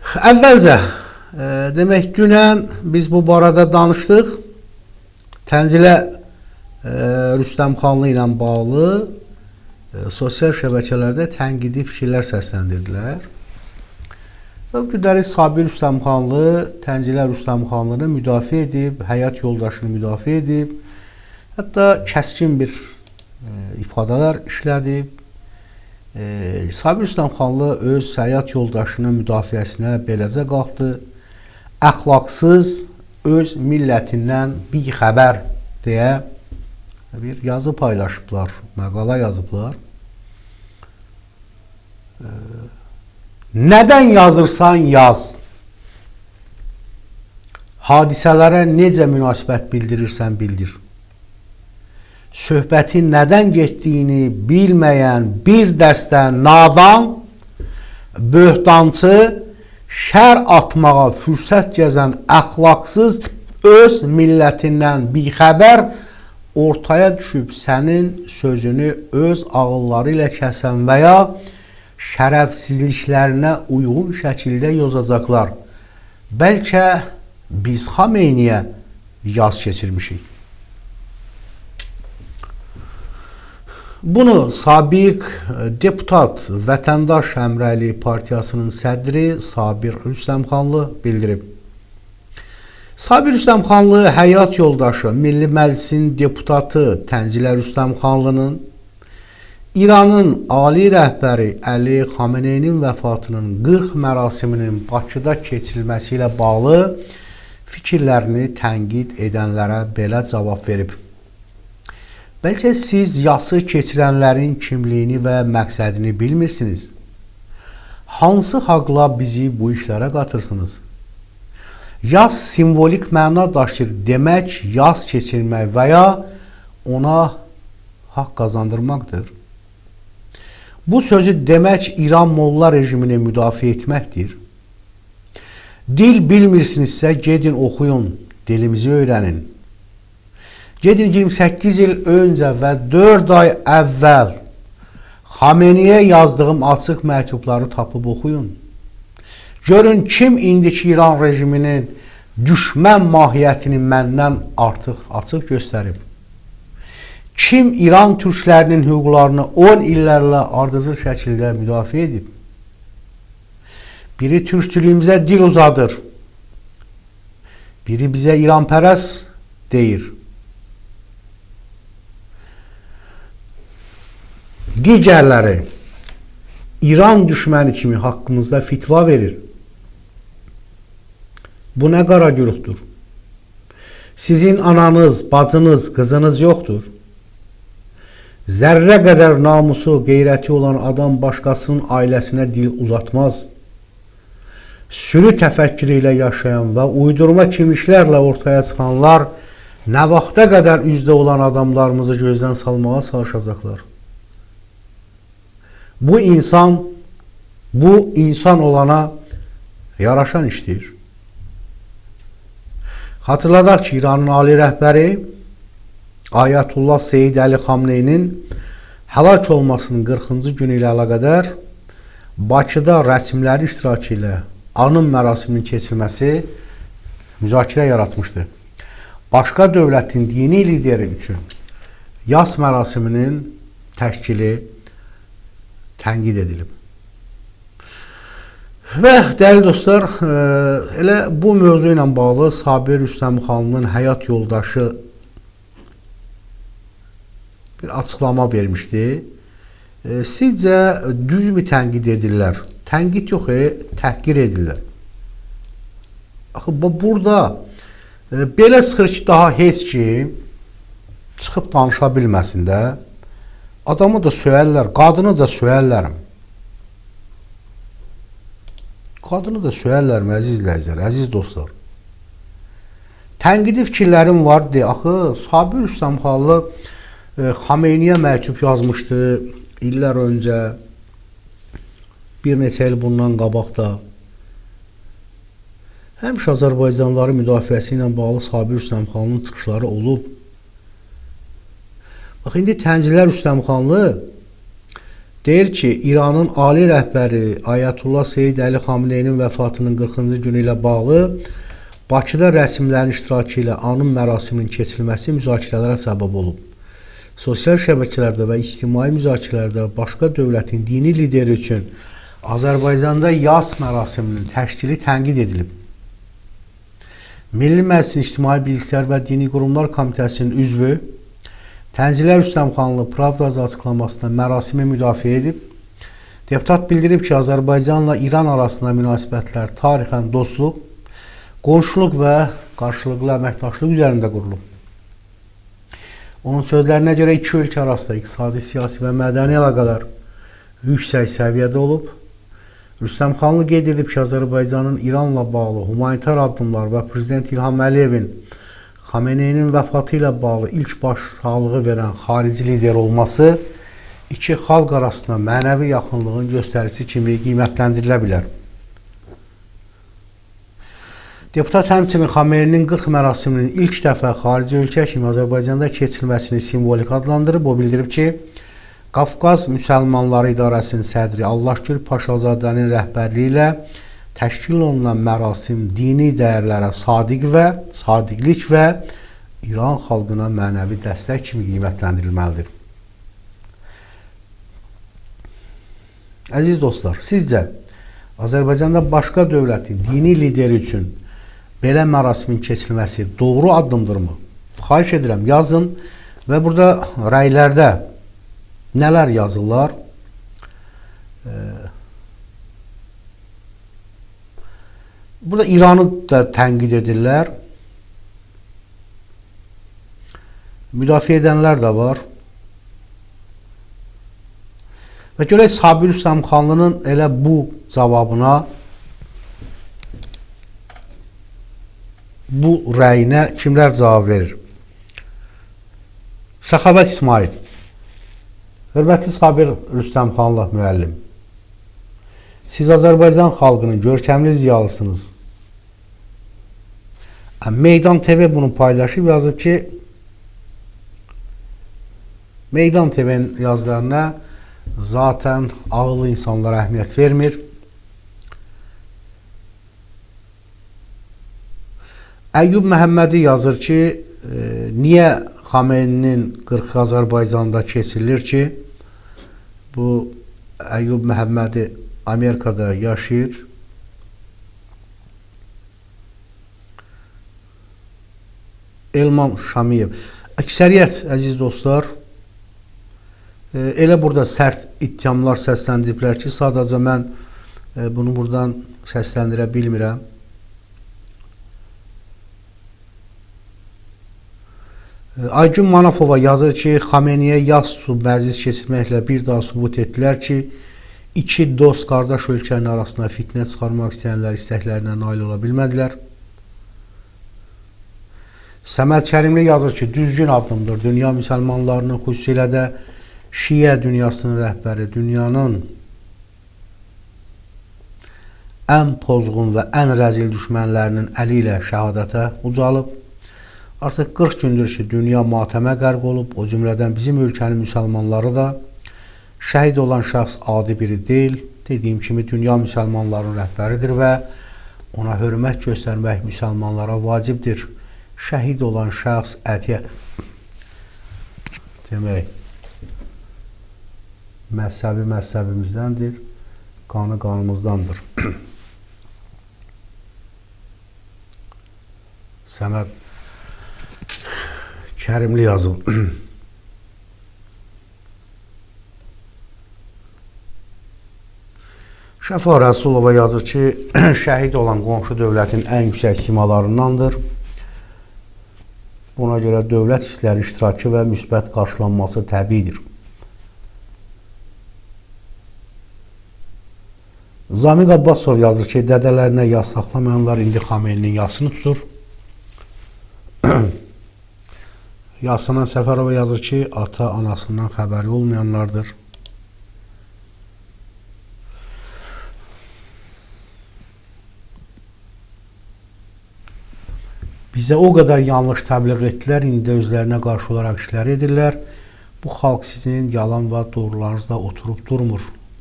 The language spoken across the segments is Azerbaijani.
Əvvəlcə, demək, dünən biz bu barədə danışdıq. Tənzilə Rüstəmxanlı ilə bağlı sosial şəbəkələrdə tənqidi fikirlər səsləndirdilər. Və bu günləri Sabir Rüstəmxanlı Tənzilə Rüstəmxanlını müdafiə edib, həyat yoldaşını müdafiə edib, hətta kəskin bir ifadələr işlədib. Sabir Rüstəmxanlı öz həyat yoldaşının müdafiəsinə beləcə qalxdı. Əxlaqsız, öz millətindən bixəbər deyə bir yazı paylaşıblar, məqalə yazıblar. Nədən yazırsan yaz, hadisələrə necə münasibət bildirirsən bildir. Söhbətin nədən getdiyini bilməyən bir dəstə nadan, böhtançı, şər atmağa fürsət gəzən əxlaqsız, öz millətindən bixəbər ortaya düşüb sənin sözünü öz ağılları ilə kəsən və ya şərəfsizliklərinə uyğun şəkildə yozacaqlar. Bəlkə biz Xameyniyə yaz keçirmişik. Bunu sabiq deputat Vətəndaş Həmrəyliyi Partiyasının sədri Sabir Rüstəmxanlı bildirib. Sabir Rüstəmxanlı həyat yoldaşı Milli Məclisin deputatı Tənzilə Rüstəmxanlının İranın ali rəhbəri Əli Xameneyinin vəfatının 40 mərasiminin Bakıda keçirilməsi ilə bağlı fikirlərini tənqid edənlərə belə cavab verib. Bəlkə siz yası keçirənlərin kimliyini və məqsədini bilmirsiniz. Hansı haqla bizi bu işlərə qatırsınız? Yas simvolik məna daşıyır, demək yas keçirmək və ya ona haqq qazandırmaqdır. Bu sözü demək İran molla rejimini müdafiə etməkdir. Dil bilmirsinizsə gedin oxuyun, dilimizi öyrənin. Gedin 28 il öncə və 4 ay əvvəl Xameniyə yazdığım açıq məktubları tapıb oxuyun. Görün kim indiki İran rejiminin düşmən mahiyyətini məndən artıq açıq göstərib. Kim İran türklərinin hüquqlarını 10 illərlə ardıcıl şəkildə müdafiə edib. Biri türkçülüyümüzə dil uzadır, biri bizə İranpərəst deyir. Digərləri İran düşməni kimi haqqımızda fitva verir. Bu nə qara güruhdur? Sizin ananız, bacınız, qızınız yoxdur. Zərrə qədər namusu, qeyrəti olan adam başqasının ailəsinə dil uzatmaz. Sürü təfəkkürü ilə yaşayan və uydurma kimliklərlə ortaya çıxanlar nə vaxta qədər üzdə olan adamlarımızı gözdən salmağa çalışacaqlar. Bu insan olana yaraşan işdir. Xatırladaq ki, İranın ali rəhbəri Ayətullah Seyid Əli Xamneyinin həlak olmasının 40-cı günü ilə əlaqədar Bakıda rəsmilərin iştirakı ilə anım mərasiminin keçirilməsi müzakirə yaratmışdı. Başqa dövlətin dini lideri üçün yas mərasiminin təşkili tənqid edilib. Və dəyərli dostlar, elə bu mövzu ilə bağlı Sabir Rüstəmxanlının həyat yoldaşı bir açıqlama vermişdi. Sizcə düzmü tənqid edirlər? Tənqid yox, təhqir edirlər. Axı burada belə çıxır ki, daha heç kim çıxıb danışa bilməsin də. Adamı da söyərlər, qadını da söyərlər. Qadını da söyərlər, əziz izləyicilər, əziz dostlar. Tənqidi fikirlərim var deyə. Axı Sabir Rüstəmxanlı Xameyniyə məktub yazmışdı illər öncə, bir neçə il bundan qabaqda. Həmişə Azərbaycanlıları müdafiəsi ilə bağlı Sabir Rüstəmxanlının çıxışları olub. Bax, indi Tənzilər Rüstəmxanlı Deyir ki, İranın ali rəhbəri Ayətullah Seyid Əli Xameneyinin vəfatının 40-cı günü ilə bağlı Bakıda rəsmilərin iştirakı ilə anım mərasiminin keçirilməsi müzakirələrə səbəb olub. Sosial şəbəkələrdə və ictimai müzakirələrdə başqa dövlətin dini lideri üçün Azərbaycanda yas mərasiminin təşkili tənqid edilib. Milli Məclisin İctimai Birliklər və Dini Qurumlar Komitəsinin üzvü Tənzilə Rüstəmxanlı Pravda açıqlamasında mərasimi müdafiə edib. Deputat bildirib ki, Azərbaycanla İran arasında münasibətlər tarixən dostluq, qonşuluq və qarşılıqlı əməkdaşlıq üzərində qurulub. Onun sözlərinə görə iki ölkə arasında iqtisadi, siyasi və mədəni əlaqələr yüksək səviyyədə olub. Rüstəmxanlı qeyd edib ki, Azərbaycanın İranla bağlı humanitar addımlar və Prezident İlham Əliyevin Xameneyinin vəfatı ilə bağlı ilk başsağlığı verən xarici lider olması iki xalq arasında mənəvi yaxınlığın göstəricisi kimi qiymətləndirilə bilər. Deputat həmçinin Xameneyinin 40 mərasiminin ilk dəfə xarici ölkə kimi Azərbaycanda keçirilməsini simvolik adlandırıb. O bildirib ki, Qafqaz Müsəlmanları İdarəsinin sədri Allahgül Paşazadənin rəhbərliyi ilə təşkil olunan mərasim dini dəyərlərə sadiqlik və İran xalqına mənəvi dəstək kimi qiymətləndirilməlidir. Əziz dostlar, sizcə Azərbaycanda başqa dövlətin dini lideri üçün belə mərasimin keçirilməsi doğru addımdırmı? Xahiş edirəm, yazın və burada rəylərdə nələr yazırlar? Burada İranı da tənqid edirlər. Müdafiə edənlər də var. Və görək Sabir Rüstəmxanlının elə bu cavabına, bu rəyinə kimlər cavab verir? Səxavət İsmail. Hörmətli Sabir Rüstəmxanlı müəllim, siz Azərbaycan xalqının görkəmli ziyalısınız. Meydan TV bunu paylaşıb, yazıb ki, Meydan TV'nin yazılarına zaten ağıllı insanlara əhəmiyyət vermir. Əyyub Məhəmmədi yazır ki, niyə Xameneyinin 40 Azərbaycanda keçirilir ki, bu Əyyub Məhəmmədi Amerikada yaşayır. Elman Şamiyev. Əksəriyyət, əziz dostlar, elə burada sərt ittihamlar səsləndiriblər ki, sadəcə mən bunu buradan səsləndirə bilmirəm. Aygün Manafova yazır ki, Xameneyə yas tutub məclis keçirməklə bir daha sübut etdilər ki, iki dost qardaş ölkənin arasında fitnə çıxarmaq istəyənlər istəklərinə nail ola bilmədilər. Səməd Kərimli yazır ki, düzgün addımdır. Dünya müsəlmanlarının, xüsusilə də Şiə dünyasının rəhbəri, dünyanın ən pozğun və ən rəzil düşmənlərinin əli ilə şəhadətə ucalıb. Artıq 40 gündür ki, dünya matəmə qərq olub, o cümlədən bizim ölkənin müsəlmanları da. Şəhid olan şəxs adi biri deyil, dediyim kimi dünya müsəlmanlarının rəhbəridir və ona hörmət göstərmək müsəlmanlara vacibdir. Şəhid olan şəxs ətiyə, demək, məzhəbi məzhəbimizdəndir, qanı qanımızdandır. Səməd Kərimli yazıb. Şəfa Rəsulova yazır ki, şəhid olan qonşu dövlətin ən yüksək simalarındandır. Buna görə dövlət hissləri iştirakı və müsbət qarşılanması təbiidir. Zamiq Abbasov yazır ki, dədələrinə yas saxlamayanlar indi Xameneyinin yasını tutur. Yasəmən Səfərova yazır ki, ata anasından xəbəri olmayanlardır. Bizə o qədər yanlış təbliğ etdilər, indi özlərinə qarşı olaraq işlər edirlər. Bu xalq sizin yalan və doğrularınızla oturub durmur.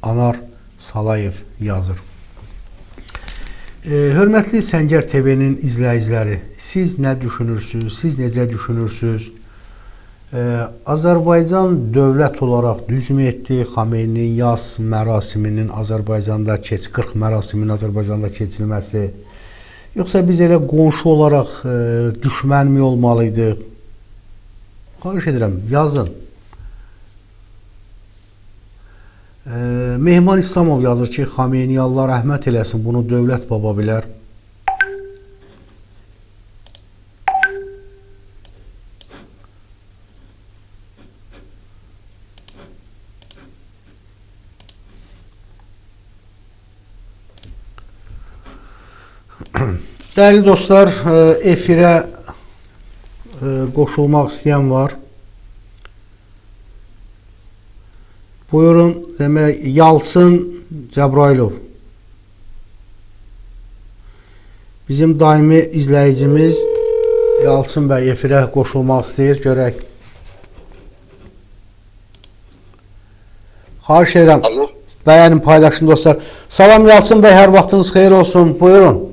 Anar Salayev yazır. Hörmətli Səngər TV-nin izləyiciləri, siz nə düşünürsünüz, siz necə düşünürsünüz? Azərbaycan dövlət olaraq düzmü etdi Xameyninin yas mərasiminin Azərbaycanda 40 mərasiminin Azərbaycanda keçirilməsi? Yoxsa biz elə qonşu olaraq düşmənmi olmalıydıq? Xahiş edirəm, yazın. Mehman İslamov yazır ki, Xameyni Allah rəhmət eləsin, bunu dövlət baba bilər. Dəyərli dostlar, efirə qoşulmaq istəyən var. Buyurun, demək, Yalçın Cəbrayılov. Bizim daimi izləyicimiz Yalçın bəy efirə qoşulmaq istəyir, görək. Xahiş edirəm, bəyənin, paylaşın dostlar. Salam Yalçın bəy, hər vaxtınız xeyir olsun, buyurun.